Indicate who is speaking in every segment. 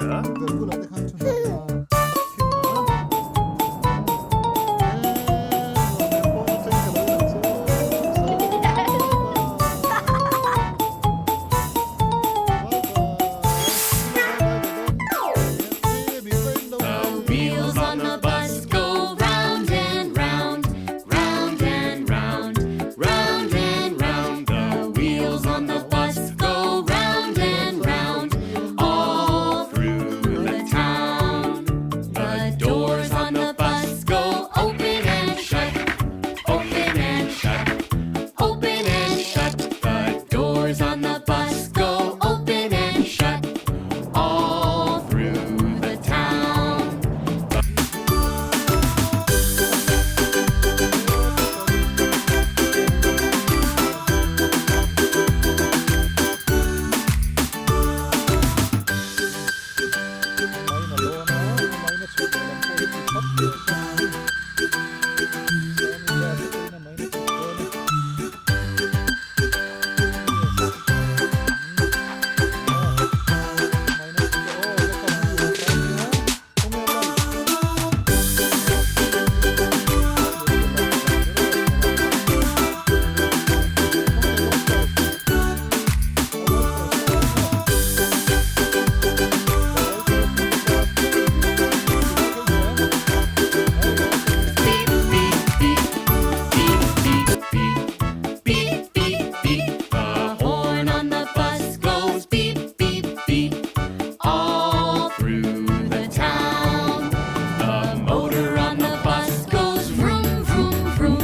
Speaker 1: The wheels on the bus go round and round, round and round, round and round. The wheels on the bus go round and round, all through the town. The doors on the bus go open and shut, open and shut, open and shut. The doors on the bus go open and shut, all through the town. Beep, beep, beep, beep, beep, beep, beep, beep, beep. The horn on the bus goes beep, beep, beep, all through the town. The motor on the bus goes vroom, vroom, vroom,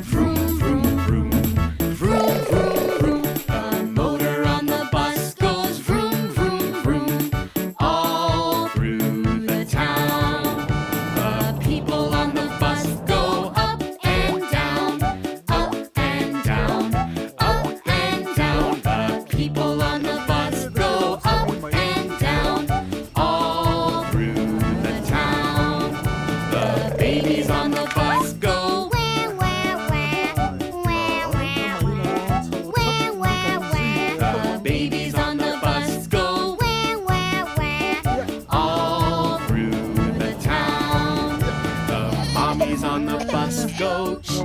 Speaker 1: vroom, vroom, vroom, vroom, vroom, vroom. The motor on the bus goes vroom, vroom, vroom, all through the town. The people on the bus go up and down, up and down, up and down. The people on the bus go up and down, all through the town. The babies on the bus go
Speaker 2: Where, where, where, where, where, where, where, where,
Speaker 1: The babies on the bus go
Speaker 2: where, where, where,
Speaker 1: all through the town. The mommies on the bus go shh,